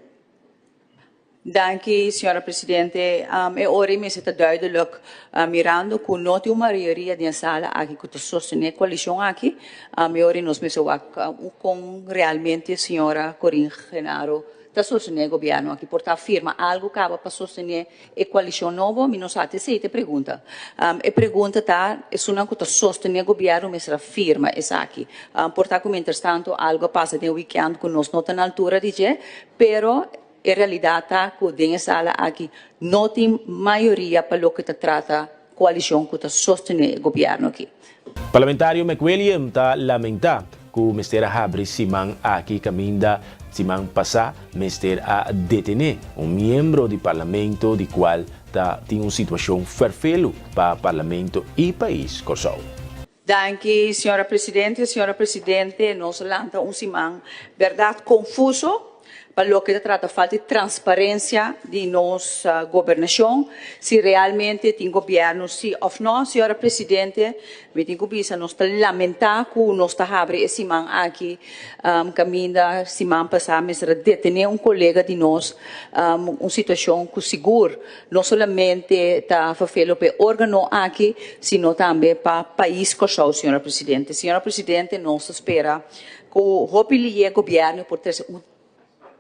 Danki, señora presidente. E ora ei mester ta duidelijk, mirando cu no tin un mayoria den e sala aki cu ta sostene e coalicion aki, e ora ei nos mester wak con realmente señora Corinne Genaro ta sostene e gobierno aki. Por ta firma algo caba pa sostene E koalishon nobo? Mi no sa te esei ta e pregunta. E pregunta ta, esunnan ku ta sostené gobièrnu mester a firma esaki. Por ta ku mientrastantu algu a pasa den wikènt ku nos no ta na altura di dje, pero e realidat ta ku den e sala aki no tin mayoria pa loke ta trata koalishon ku ta sostené e gobièrnu aki. Parlamentario McWilliam ta lamentá ku mester a habri siman aki kaminda siman pasá mester a detené un miembro di parlamento di kual ta tin un situashon ferfelu pa parlamento i pais Kòrsou. Danki, señora Presidente. Señora Presidente, nos a lanta un siman bèrdat konfuso. Pa loke ta trata falta di transparencia di nos gobernacion, si realmente tin gobierno si of no. Señora Presidente, mi tin cu bisa nos ta lamenta cu nos ta habri e siman aki caminda siman pasa mester a detene un colega di nos, un situacion cu sigur no solamente ta vervelo pa e organo aki, sino tambe pa pais Corsou, Señora Presidente. Señora Presidente, nos ta spera Ku hopi lié gobièrnu por trese un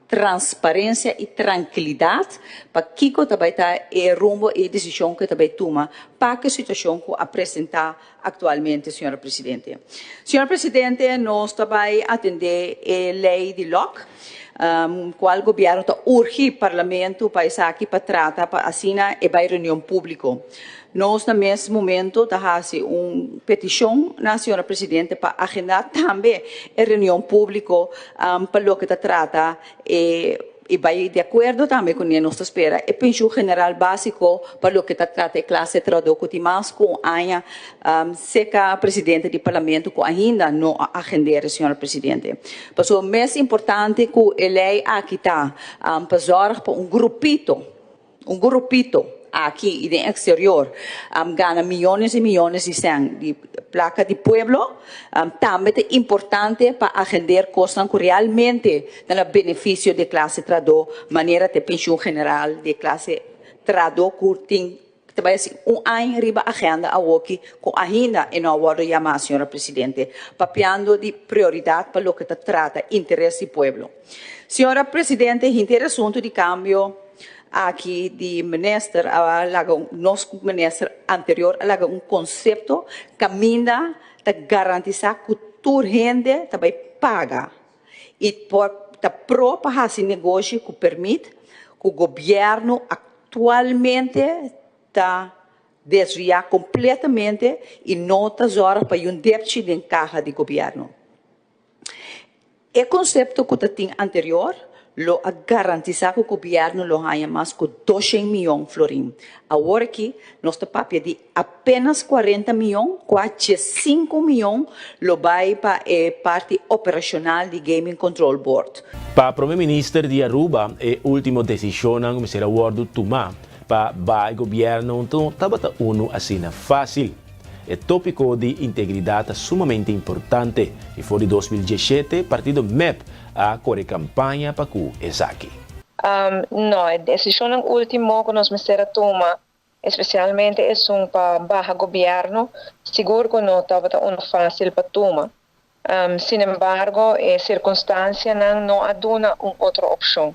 transparensia i trankilidat pa kiko ta bai ta e rumbo i e desishon ku e ta bai tuma pa ku e situashon ku a presentá aktualmente, señora Presidente. Señora Presidente, nos ta bai atendé e lei di lòk, kual gobièrnu ta urgi Parlamento pa esaki pa trata pa asina e bai reunion públiko. Nos na mes momento ta haci un peticion na Señora Presidente pa agenda tambe e reunion publico pa loke ta trata e y bay di acuerdo tambe cu nos ta spera e pensioen general basico pa loke ta trata e clase trahador cu tin mas cu un aña seca Presidente di Parlamento cu ainda no a agend'e Señora Presidente. Pasobra mes importante cu e ley aki ta pa zorg pa un grupito Un grupito aki y den exterior gana miyones y miyones di cen di placa di pueblo. Tambe ta importante pa agender cosnan cu realmente ta na beneficio di e clase trahador, manera ta e pensioen general di e clase trahador cu tin ta bay haci un aña riba agenda awoki cu ainda e no a wordo yama, señora Presidente, papiando di prioridad pa loke ta trata interes di pueblo. Señora Presidente, henter asunto di cambio aki di minister a laga un, nos minister anterior a laga un concepto caminda ta garantisa cu tur hende ta bay paga y por. ta pro pa hasi negoshi ku permit ku gobièrnu aktualmente ta desviá kompletamente i no ta zòrg pa yun depchi den kaha di gobièrnu. E konsepto ku ta tin anterior lo a garantisá ku gobièrnu lo haña mas ku doshen mion florin. Awor aki nos ta papia di apénas kuarenta mion, kua diesinku mion lo bai pa e parti operashonal di Gaming Control Board. Pa Prome Minister di Aruba e ultimo desishonnan ku mester a wòrdu tumá pa bai gobièrnu no tabata unu asina fásil. E tópiko di integridat ta sumamente importante i for di 2017 partido mep a kore kampaña pa ku esaki. No, e desishonnan último ku nos mester a tuma, espesialmente esun pa baha gobièrnu, sigur ku no tabata unu fásil pa tuma. Sinembargo, e sirkunstansianan no a duna un otro opshon.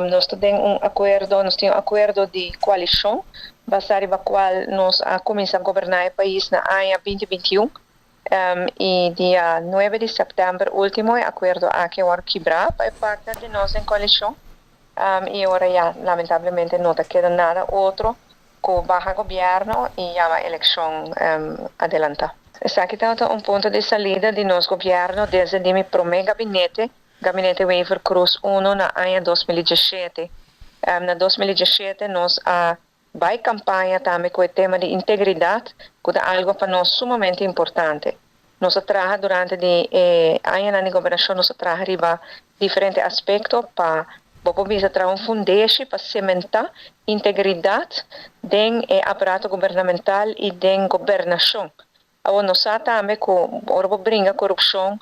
Nos ta den un akuerdo, nos tin un akuerdo di koalishon basá riba kual nos a kuminsá goberná e pais na aña binti 21 i dia nuebe di sèptèmber último e akuerdo aki a wòrdu kibrá pa e partner di nos den koalishon i ora ya lamentablemente no ta keda nada otro Ku baha gobièrnu i yama elekshon adelantá. Esaki tabata un punto di salida di nos gobièrnu desde di mi promé gabinete, Gabinete Wever-Croes uno na aña 2017. Na 2017 nos a bai kampaña tambe ku e tema di integridat ku ta algu pa nos sumamente importante. Nos a traha durante di e añanan di gobernashon nos a traha riba diferente aspekto pa bo por bisa traha un fundeshi pa sementá integridat den e aparato gubernamental i den gobernashon. Awor nos sa tambe ku ora bo bringa korupshon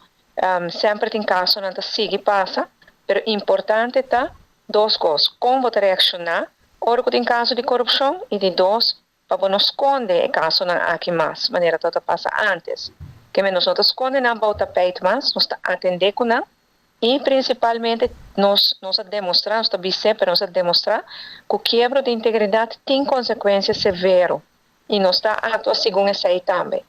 semper tin kasonan ta sigui pasa, pero importante ta dos kos, kon bo ta reakshoná ora ku tin kaso di korupshon i di dos Pa bo no skonde e kasonan aki mas, manera tabata pasa ántes. Keme nos no ta skonde nan bou tapijt mas, nos ta atendé ku nan i prinsipalmente nos nos a demostrá, nos ta bis'é, pero nos a demostrá ku kiebro di integridat tin konsekuensia severo i nos ta aktua segun esei tambe.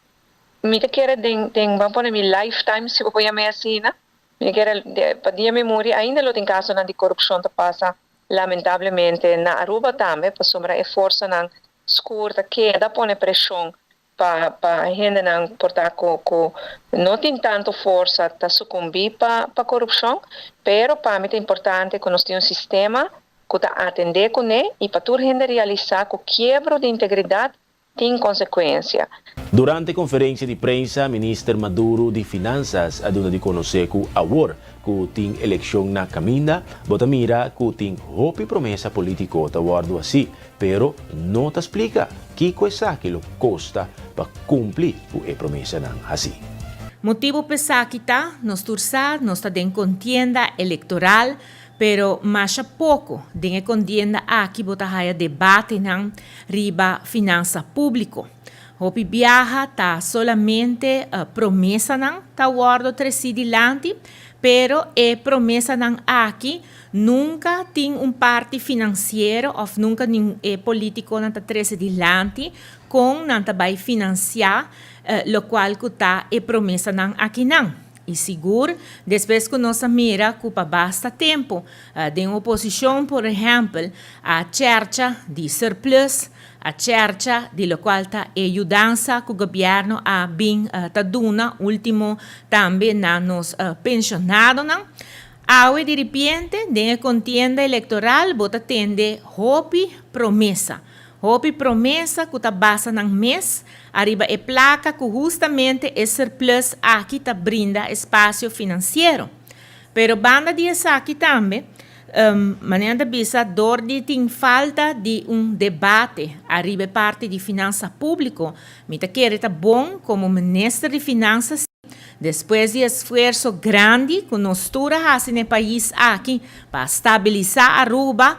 Mi ta kere den den ban pone mi lifetime si bo por yam'é asina, mi ta kere pa dia mi muri ainda lo tin kasonan di korupshon ta pasa Lamentablemente na Aruba tambe pasobra e forsanan skur ta keda pone preshon pa pa hendenan por ta ku ku no tin tanto forsa ta sukumbí pa pa korupshon, pero pa mi ta importante ku nos tin un sistema ku ta atendé kuné i pa tur hende realisá ku kiebro di integridat tin konsekuensia. Durante konferensia di prensa Minister Maduro di Finansas a duna di konosé ku awor ku tin elekshon na kaminda, bo ta mira ku tin hopi promesa polítiko ta wòrdu hasí, pero no ta splika kiko esaki lo kosta pa kumpli ku e promesanan hasí. Motibu p'esaki ta, nos tur sa, nos ta den kontienda elektoral, Pero masha poko den e kondienda aki bo ta haya debatenan riba finansa públiko. Hopi biaha ta solamente promesanan ta wòrdu tresí dilanti, pero e promesanan aki nunka tin un parti finansiero òf nunka e polítikonan ta trese dilanti kon nan ta bai finansiá lokual ku ta e promesanan akinan. I sigur, despues ku nos a mira ku pa basta tempu den oposishon, por ehèmpel, a chèrcha di surplus, a chèrcha di lokual ta e yudansa ku gobièrnu a bin ta duna último tambe na nos penshonadonan, awe diripiente den e kontienda elektoral bo ta tende hopi promesa. Hopi promesa ku ta basa nan mes ariba e plaka ku hustamente e surplus aki ta brinda espasio finansiero. Pero banda di esaki tambe, manera ta bisa dor di tin falta di un debate ariba e parti di finansa públiko, mi ta kere ta bon komo minister di finansa si, despues di esfuerso grandi ku nos tur a hasi na e pais aki pa stabilisá Aruba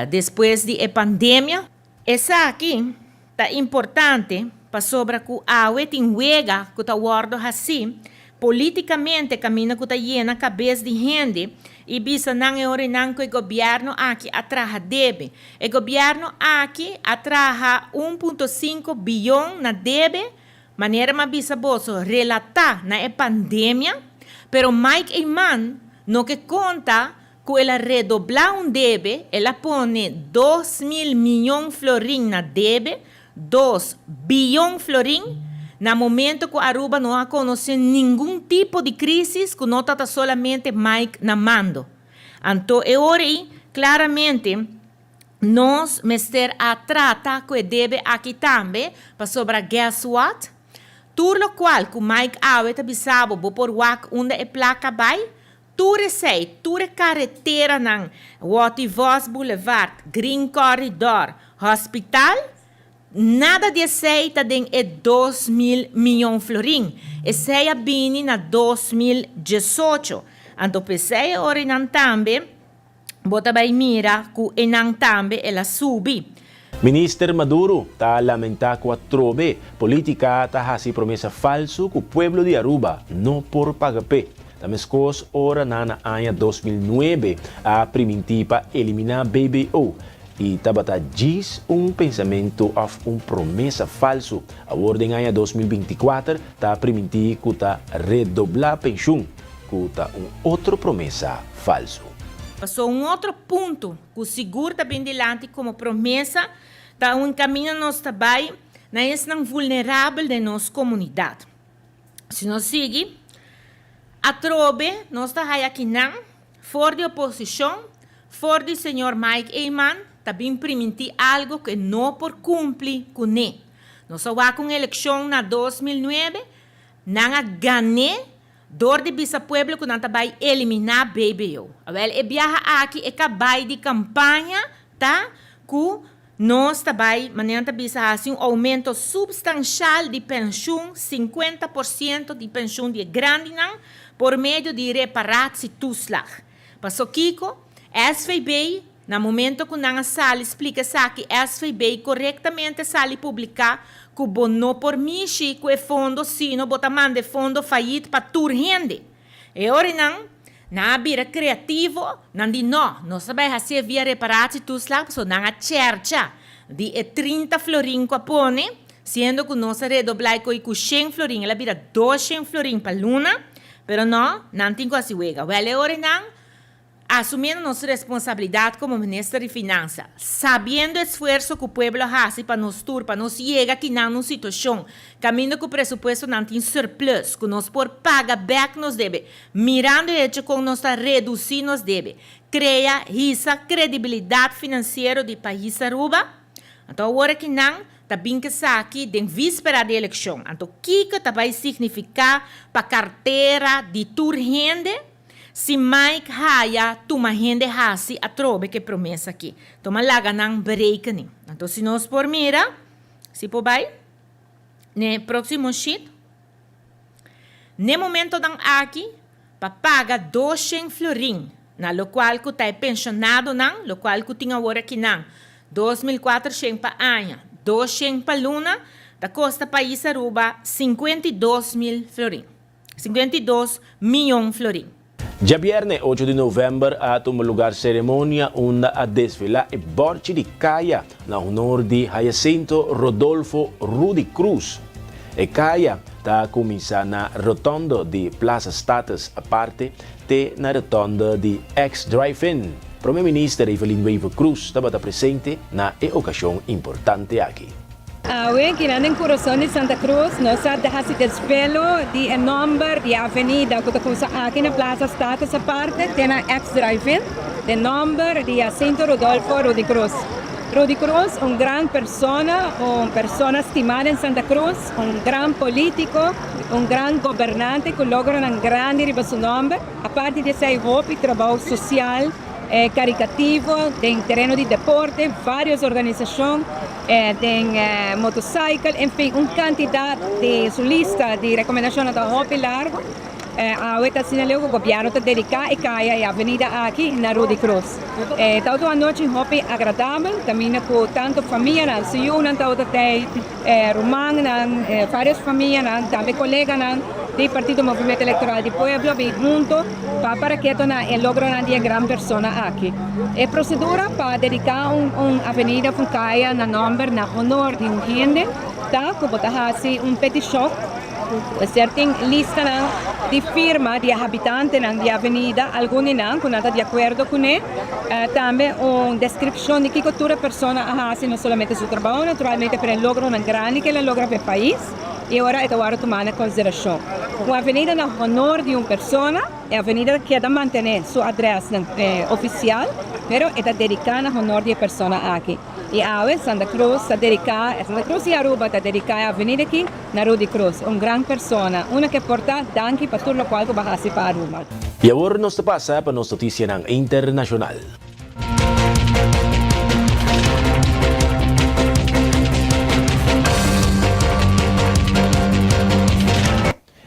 despues di e pandemia, Esaki ta importante pasobra ku awe tin wega ku ta wòrdu hasí polítikamente kaminda ku ta yena kabes di hende i bisa nan e orinan ku e gobièrnu aki a traha debe. E gobièrnu aki a traha un punto sinku biyon na debe, manera mi a bisa boso relatá na e pandemia, pero Mike Eman. No ke konta ku el a redoblá un debe, el a pone 2000 mion florin na debe, 2 biyon florin, na momento ku Aruba no a konosé ningun tipo di krísis ku no tabata solamente Mike na mando. Anto e ora ei, klaramente, nos mester a trata ku e debe aki tambe, pasobra guess what? Tur lokual ku Mike awe ta bisabo bo por wak unda e plaka bai, tur esei, tur e kareteranan, Watty Vos Boulevard, Green Corridor, Hospital, nada di esei ta den e 2000 mion florin. Esei a bini na 2018. Anto p'esei e oranan tambe, bo ta bai mira ku enan tambe el a subi. Minister Maduro ta lamenta cu atrobe politica ta haci promesa falso cu pueblo di Aruba no por paga pe. Ta mescos ora na na aña 2009 a priminti pa elimina BBO y tabata djis un pensamento of un promesa falso. Awor den aña 2024 ta priminti cu ta redobla pensioen, cu ta un otro promesa falso. Paso un otro punto ku sigur ta bin dilanti komo promesa ta un kaminda nos ta bai na esnan vulnerabel den nos komunidat. Si nos sigui, atrobe nos ta haya kinan for di oposishon, for di señor Mike Eman ta bin primintí algo ku e no por kumpli kuné. Nos a wak un elekshon na 2009, nan a gan'é dor di bisa pueblo ku nan ta bai eliminá BBO. Awèl e biaha aki e kabai di kampaña ta ku nos ta bai, manera nan ta bisa, hasi un oumento supstanshal di penshun, 50% di penshun di e grandinan, por medio di reparatietoeslag. Paso kiko? SVB, na momento ku nan a sali splika esaki, SVB korektamente sali publiká ku bo no por mishi ku e fondo sino bo ta manda e fondo fayit pa tur hende. E oranan, nan a bira kreativo, nan di no, nos ta bai hasié via reparatietoeslag, pasobra nan a chèrcha di e 30 florin ku a pone, siendo ku nos a redoblá e koi ku 100 florin, el a bira 200 florin pa luna, pero no, nan tin ku hasi wega. Wèl e oranan, asumiendo nos responsabilidat komo minister di Finansa, sabiendo esfuerso ku pueblo a hasi pa nos tur, pa nos yega kinan un situashon kaminda ku presupuestonan tin surplus, ku nos por paga bèk nos debe, mirando e hecho kon nos ta redusí nos debe, krea, hisa kredibilidat finansiero di pais Aruba. Anto awor akinan ta bin k'esaki den víspera di elekshon. Anto kiko ta bai signifiká pa kartera di tur hende? Si Mike haya tuma hende hasi atrobe k'e promesa aki. Tuma laga nan berekening. Anto si nos por mira, si por bai n'e proximo sheet, n'e momentonan aki pa paga 200 florin na locual cu ta e pensionadonan, locual cu tin awor akinan 2400 pa aña, 200 pa luna, ta costa pais Aruba 52 mil florin. 52 mion florin. Djabièrnè 8 di novèmber a tuma lugá seremonia unda a desvelá e bòrchi di kaya na honor di Jacinto Rodolfo Rudy Cruz. E kaya ta kuminsá na rotonde di Plaza Status Aparte te na rotonde di Ex Drive-In. Prome Minister Evelyn Wever-Croes tabata presente na e okashon importante aki. Awe, akinan den kurason di Santa Cruz, nos a hasi desvelo di e nòmber di e avenida ku ta kuminsá aki na Plaza Status Aparte te na Ex Drive-In, den nòmber di Jacinto Rodolfo Rudy Cruz. Rudy Cruz, un gran persona, un persona stimá den Santa Cruz, un gran polítiko, un gran gobernante ku logronan grandi riba su nòmber. Aparte di esei hopi trabou sosial, karikativo den tereno di deporte, vários organisashon den motorcycle, en fin, un kantidat di su lista di rekomendashonnan ta hopi largu. Awe ta asina leu ku gobièrnu ta dediká e kaya, e avenida aki na Rudy Cruz. E tabata un anochi hopi agradabel, kaminda ku tantu famianan, su yunan tabata tei, rumannan, vários famianan, tambe koleganan di Partido Movimiento Electoral di Pueblo bin hunto pa para keto na e logronan di e gran persona aki. E prosedura pa dediká un avenida of un kaya na nòmber, na honor di un hende ta ku bo ta hasi un petishon. Mester tin listanan di firma di e habitantenan di e avenida, algun di nan ku nan ta di akuerdo kuné. Tambe un deskripshon di kiko tur e persona a hasi, no solamente su trabou naturalmente, pero e logronan grandi ku el a logra pa e pais i ora e ta wòrdu tumá na konsiderashon. Un avenida na honor di un persona, e avenida ta keda mantené su adrèsnan ofisial, pero e ta dediká na honor di e persona aki. I awe Santa Cruz ta dediká, Santa Cruz i Aruba ta dediká e avenida aki na Rudy Croes, un gran persona, una ke por ta danki pa tur lokual ku bo a hasi pa Aruba. I awor nos ta pasa pa nos notisianan internashonal.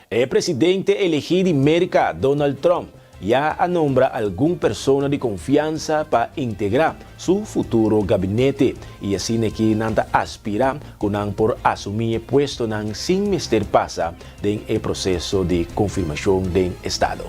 E presidente elegí di Merka, Donald Trump, ya a nombra algun persona di konfiansa pa integrá su futuro gabinete i asina ki nan ta aspirá ku nan por asumí e puestonan sin mester pasa den e proseso di konfirmashon den estado.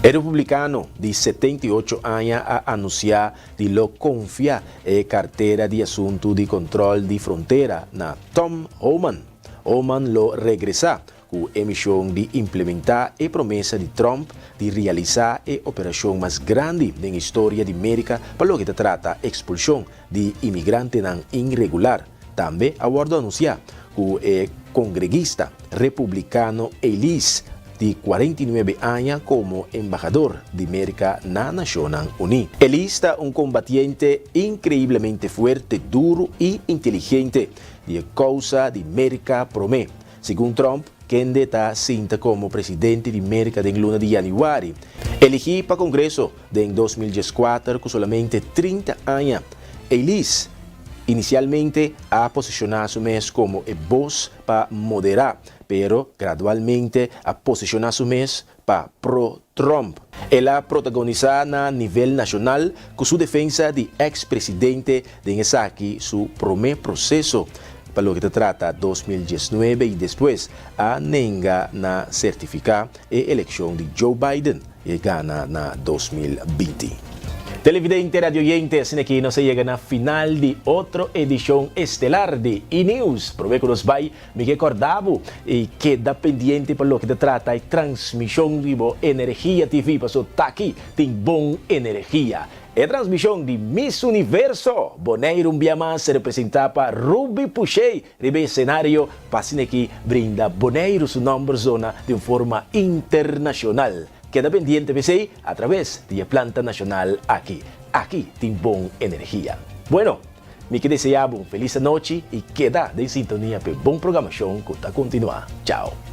E republikano di 78 aña a anunsiá di lo konfia e kartera di asuntu di kontròl di frontera na Tom Homan. Homan lo regresá ku e mishon di implementá e promesa di Trump di realisá e operashon mas grandi den historia di Merika pa loke ta trata ekspulshon di imigrantenan inregular. Tambe a wòrdu anunsiá ku e kongregista republikano Elise di 49 aña komo embahador di Merka na Nashonnan Uní. Elise ta un kombatiente inkreiblemente fuerte, duru i inteligente di e kousa di Merka promé. Segun Trump, kende ta sinta komo presidente di Merka den luna di yanüari, eligí pa Kongreso den 2014 ku solamente 30 aña, Elise inisialmente a posishoná su mes komo e bos pa moderá, pero gradualmente a posishoná su mes pa pro-Trump. El a protagonisá na nivel nashonal ku su defensa di eks presidente den esaki su promé proseso pa loke ta trata 2019 i despues a nenga na sertifiká e elekshon di Joe Biden i e gana na 2020. Televidente, radioyente, asina aki nos a yega na final di otro edishon estelar di E-News. Promé ku nos bai, Mi ke kòrda bo i keda pendiente pa loke ta trata e transmishon di bo Energia TV paso taki tin bon energia. E transmishon di Miss Universo Boneiru un bia mas representá pa Ruby Pouchet riba e esenario pa asina aki brinda Boneiru su nòmber zona di un forma internashonal. Keda pendiente p'esei atraves di e planta nashonal aki. Aki tin bon energia. Bueno! Mi ke desea bo un felis anochi i keda den sintonia p'e bon programashon ku ta kontinuá. Chao!